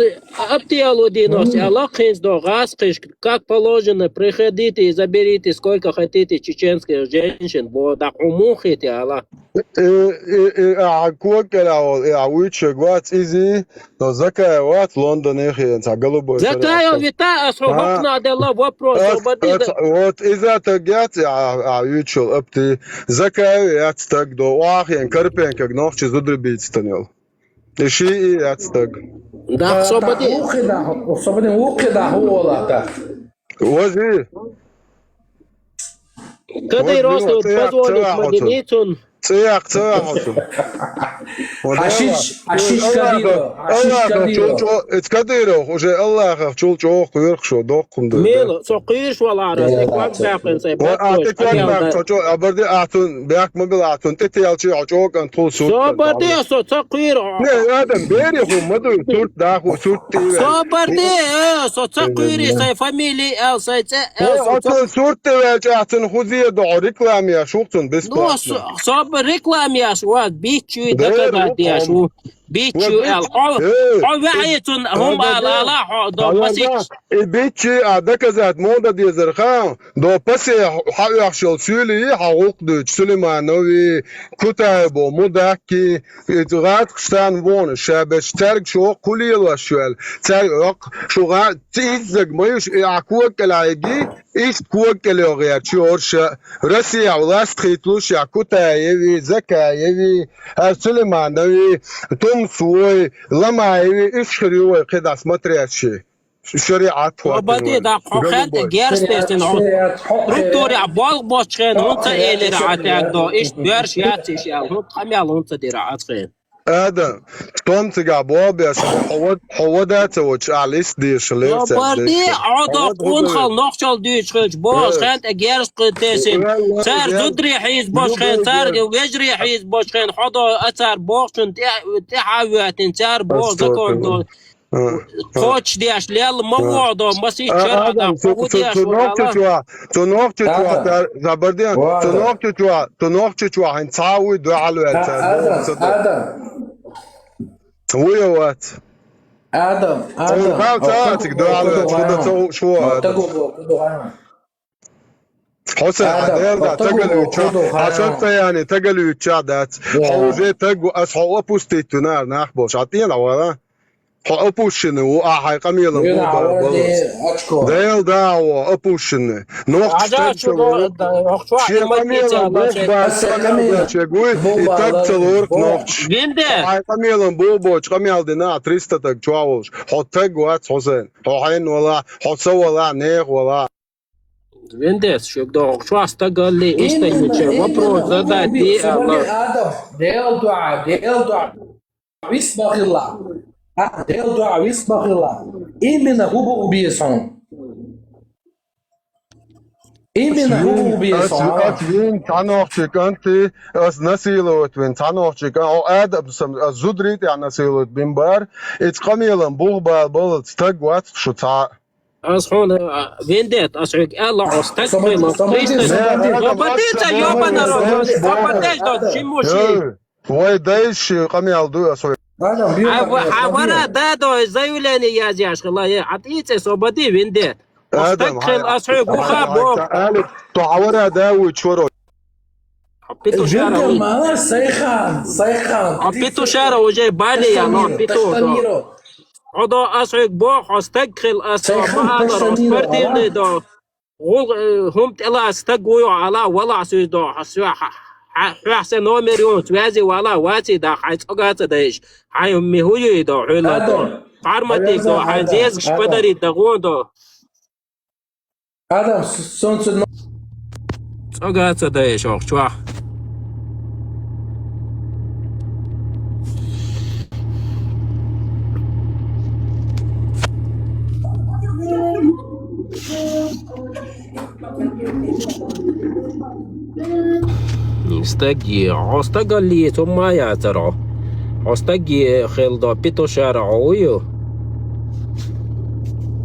апти ало динос, М. Аллах хинс до, гас хиш, как положено, приходите и заберите, сколько хотите, чеченских женщин, бо, да, уму хити, Аллах. Э, э, э, а, кокера, э, а, уйче гвац изи, но Закаев вац, Лондоне хиенца, голубой Закаев шаряца. Вита, а, со А? Хокна дела вопрос, Ас, ас, вот иза тагец, а, а, уйчел апти. Закаев яц таг до, уахиен, Карпенко, нохчи зудри бицтанел. И ши и яц таг. Да, Э, собади. Та ухи да, собади ухи да, хуола та. Вози. Кадыровс позвонит Мадиницун. Цеяк, цеяк, цеяк. Ашиш, ашиш Кадыров, ашиш Кадыров. Эц Кадыров, уже Аллахах чул чох куйрх шо доккум да. Мело, со куйрш валара, э, се кван бяхын се. Вот, а ты кван бяхын, со чо, а барды а тун, бяк мобил а тун, ты тел чи, а чо кан тул сур. Со барды, со ца куйр. Не, адам, бери ху, маду, сурт да ху, сурт ты. Со барды, э, со ца куйр, се фамилия, эл, се Э, ацун сурт тевелчӀ ацун хузие догӀу рекламия шухцун бесплатно. Ну, со-, собар рекламия шу ваз биччуй доказать деш ву. Биччу эл. Хьо, э, хьо ваьӀицун хӀума ала, ала, хьо до пасич. И биччи а доказать мо да дезар хан, до пасе хьаоьхшал суьли, хьа гӀулкх дуьйцу Сулейманови, Кутаево, Мудакки, и гӀатх штан вон, шабеш, царг шо кулелаш шуэл, царг шу гӀа-, Ци иззаг ма юш, и а кокӀалайги, иш кокӀале гӀерчи орша, Россия власть хийтлуш я Кутаеви, Закаеви, а Сулейманови, Тумсуой, Ламаеви, иш хири вай кхидӀа смотрящий. ШариӀат хӀоттина вай. Бади да хьо хӀаьта герстесин хьо. Структура болх бочхен, хӀунца элира хьатягдо, иш берш яц иш ял, хӀун тхамял хӀунца дира ацхен. Адам, томцигахь боху беш, хьо вад-, хьо вада ца воцуш, ахьа лист дийша лер цаьрца. Барди, хьо до къонахал нохчал дуьйцуш хилча, бохуш хен тӀе герз кхуьттесина. Цара зудри хьийза бош хен, цара вежарий хьийза бош хен, хьо до а цара бохучун тӀе-, тӀаьхьа а воьттина, цара боху закон до. Кхочуш деш, лелла ма вогӀу до, масийтта шарахь да, хӀун деш ву ала? Цу нохчичохь, цу нохчичохь, Забарден, цу нохчичохь, цу нохчичохь хӀинца цхьа а вуй дуьхьал ваьлла цара. Адам, Адам. Вуй а вац. Адам, Адам. Хьал ца а цига дуьхьал ваьлла, хӀун дан ца хууш ву Адам. Таго бо, куду гӀайна. Хьо ца Адам, Дела да, хьо таг тагалуьйту, хьо ду, хьо хьо шаца яни тагалуьйту ча дац. Я. Хьо уже таг ву, ас хьо опустить вина ар нах болуш. А тӀена вара? Хьо опущенный ву, а хьайн къамелан Вина бухбала вара балац. Де очко. Дела да, хьо опущенный. Нохча Хьажа стаг чу ца ло-, лору. Да, хьо чу Шен а къамелан эмоция бухбала бача. Аса къамелан чегуй, и бухбала таг ца лору бу-, нохча. Винде. Хьайн къамелан бухбочу къамел дина а триста таг чу а волуш. Хьо таг вац, Хьусайн. Хьо хьайн вала, хьо ца вала, нех вала. Вендес, шу доху, шу стагалли, иштта Именно, йича, именно, вопрос задать именно, ди, Аллах. Адам, Дела дуьхьа, Дела дуьхьа, вис бахилла. А, Дела дуьхьа, вис бахилла. Именно хӀу бу беза хьуна? Именно хӀу бу беза хьуна? Ас вин цхьа нохчий кӀанти, ас насиловать вин цхьа нохчий кӀан, о Адам сам, ас зударий тӀехь насиловать бин бар, и цкъа мелан бух бала балац стаг вац шу цхьа. Ас хьуна, а, вендет, ас хьоьга аьлла, хьо стаг Собади-, хилла, Собади-, Христос. Собади-, Собади ца ёбанара, Собади-, Собади ца Ада. Чимуши. Э, вай дайши къамел ду ас хьоьга. Ада, А, ва-, а, вара да до заявление язъяш хилла, е, а тӀе цӀе Собади вендет. Хьо Адам, стаг хил, хай, ас хьоьга хай, буха хай, бо. Али, то хьавара да ву чоро. Хьо петушара Вендет ву. Мала Сайхан, Сайхан. Хьо петушара уже бали я, но Таштамиро, петушо. Таштамиро. Хьо до ас хьоьга боху, хьо стаг хила ас Сайхан, ма аларо, Таштамиро, спортивный ала? До. ГӀул, э, хӀума тӀела стаг вуй ала, вала суй до, хьо суья, хьа, хьа, хьоьхьа сан номер юн, связи вала, ваци да, хьайн цӀога ца дайш, хьайн ми хӀу юй до, хьуьла до. Адам. Фарматик до, Адам, хьайн Адам, зезгаш Адам. Падари да гӀун до. Адам, с-, сон цу но- ЦӀога ца дайш оху чохь. Стаге, хьо стагаллица хӀумма а яцара хьо. Хьо стаге хила до, петушара хьо ву ю?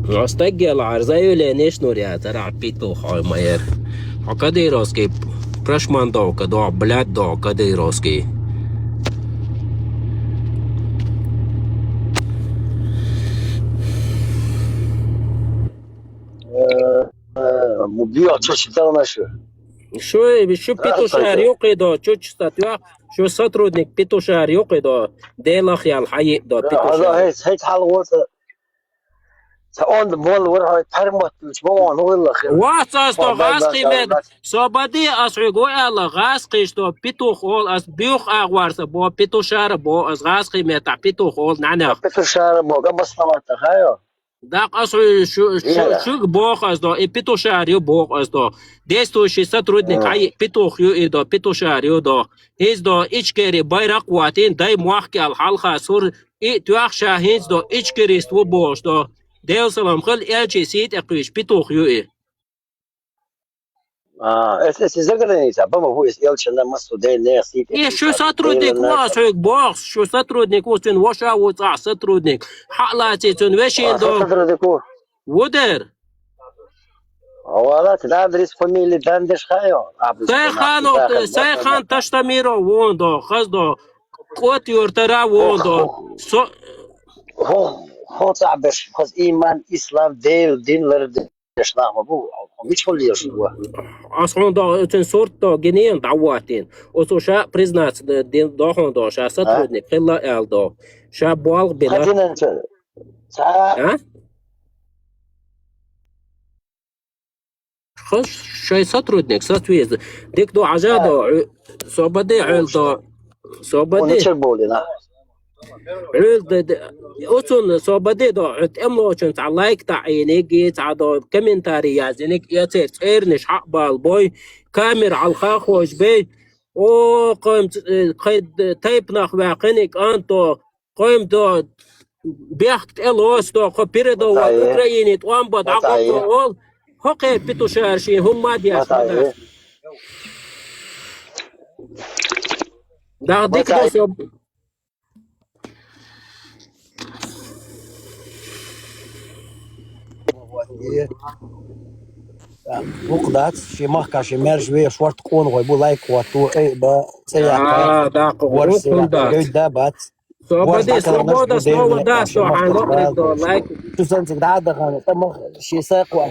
Хьо стаге лахьара заявление нур яцара хьо, петух хьо ма яра. Хьо кадыровский прошмандовка до, блядь, до кадыровский. Э, э, мубио, чё считал наши? Шу, шу петушар юкъе до, чучу статья, шу сотрудник петушар юкъе до, делах ял хьайи до Да, петушар. Хьажа, хьайца, хьайца хьал воцу. Ца онда болла вара хьой, пармат дуьлчу, ма вон, хӀу хилла хир. Вац ас до Хьо гӀаз дай кхимет, бац. Собади ас хьоьга ву аьлла, гӀаз кхиш до, петух олу, ас буьйх агӀор сан бо, петушара бо, ас гӀаз кхимет, а петух олу, нанех. Петушара бо, габас ламатта, хайо. Дакъа ас шу, шу, Яра. Шуьга боху ас до, и петушар ю боху ас до. Действующий сотрудник А. хьайи петух ю и до, петушар ю до. Иза до, Ичкери байракх ватин, дай мохк аьлла хьалха сур, и тоьхна ша хӀинца до, Ичкерист ву бохуш до. Дела салам хила, элчий сий тӀе кхуьйсуш петух ю и. А, эс, эс, за граница, бама хӀу эс элчана массо дей нех сий тӀе И шу кхуьйсуш, сотрудник Дела ву, ас хьоьга боху, шу сотрудник ву, цуьнан ваша ву цӀахь сотрудник. Хьаъ лаций цуьнан вешин А, до. Сотрудник ву. Ву дер? Вала, ца адрес, фамилия, дан деш хайо? Сайхан, Сайхан Таштамиров вон до, хаз до, Кот юртара вон до. Со- Хо, хо, ца беш, хаз иман, ислам, Дела, дин лар де- Деш нах ма бу, хьо мича хьуллера шу ву? Ас хьуна до, оцун сурт до, гинийн дӀаваттийна. Оцу ша признаться де, де, до хьуна до, ша А? сотрудник хилла аьлла до. Ша болх бина. Хазинан ца, ца. А? Хаш, шай сотрудник, соответственно. Дик до, хьажа А. до, э, собаде, О, хьел до, Собади. Вон чек болина. Хьуьлда де, оцунна собади до, хьуьн тӀемлочун цхьа лайк таӀийниг, цхьа до комментарий язйиниг, эцер цӀернаш хьаъ бала бой, камера хьалха хож бей. О, кхойм ц-, э, кхай д-, тайпанах ваьккхиниг анто, кхойм до, бехк тӀелоцу до, кхо передовал Украине тӀом бан дӀагӀо Матаев. Ол, хӀокхе петушара шен хӀумма а деш Матаев. Дагахь дика до Матаев. Со Вукх дац, шен махка шен маьрша ве, шорта къона гӀой бу, лайк хӀотто, ай, ба, ца яккха. А, даккха, Ворс вукх дац. Гойд да бац. Собади, Ворс свобода слова дац, со хьан лакъ до, лайк. Шу санциг дӀа а дахана, тӀамах шен сакъо.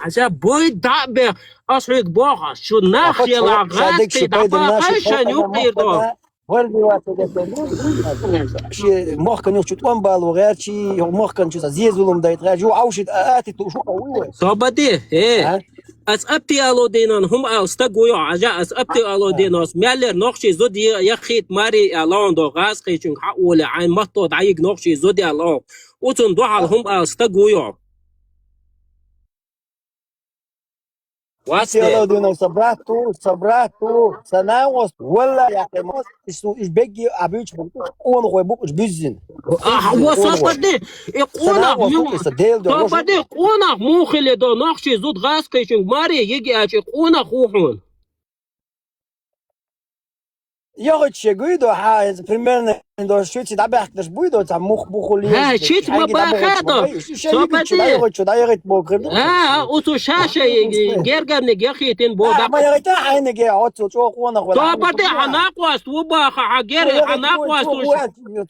Хьажа, буй дӀа а бе, аз хьоьга боху, шу нах Ахо, ела чо, гӀазкхий шадерг шу пайда дӀабахай, нашу шайн пайда юкъера до. Мохкана, валли вацагетта. Ши мохкана юхачу тӀом бало гӀертачи, мохкана чу сан зе зулам дайта гӀертачи, ю Ӏовшит а атит луш ву вуй вай. Собаде, э. А? Аз Апти Алодинан хӀума ала стаг ву йо, Хьажа, аз Апти Алодинас, меллера нохчий зуда е-, яххийта маре а лаун до, гӀазкхийчунга хьа оле, Ӏайн матто дӀайиг нохчий зуда я лаун. Оцун дуьхьал хӀума ала стаг ву йо. Вац Апти де. Алодинов, са брат ву, са брат ву, са нагӀос, валла, яхе, ма, иш, иш бегги а буьйцу, къонахой бу, иш буьззина. Ахь, во, собаде, и къонах, СанагӀа во, ву, са Дела дуьхьа, во, собаде, къонах муха хиле до, нохчий зуда гӀазкхийчунга маре йига аьлча, и къонах ву хьуна. ЙогӀучу шен гуй до, хьа, примерно, до, шуьца дӀабаьхкинарш буй до, цхьа мух бухули, Хьа, шиц ма хьаьнгий баха дӀабохучу до. Ма бай, шу шен Собаде. Йигучу дӀайогӀуьйту бохур ду. А, а, оцу ша-ша гергарниг яхийтина бо А, дакъа. Ма йогӀуьйту хьайниг, оцу чӀогӀа къонах вала. Собаде, хьан накъост ву баха, хьан гер, хьан накъост ву.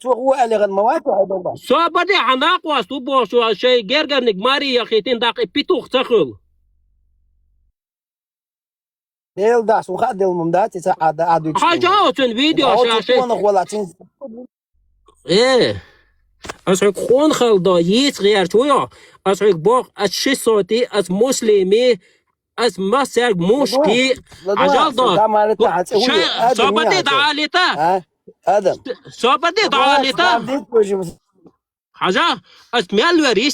Цо гӀу аьллиган ма вац хьай баба. Собаде, хьан накъост ву боху, шайн гергарниг маре яхийтина дакъа и петух ца хуьлу. Дела дас, ву хаа дела мум дац, и ца Ӏада, Ӏадуьгу. Хьажа оцун видео Ва оцу ша ши. Къонах вала цин. Э, аз хьоьга къонахалла до, йийца гӀерташ ву йо. Аз хьоьга боху, аз ши соти, аз муслими, аз массаьрга мушки. ЛадугӀа, Хьажал до. Да, ма лета, хьан цӀе хӀу Ша-, ю? Адам, Собаде я, дӀаалита. А? Адам. Собаде ЛадугӀа, дӀаалита. Адам, дит бужим. Хьажа, аз мел вер йист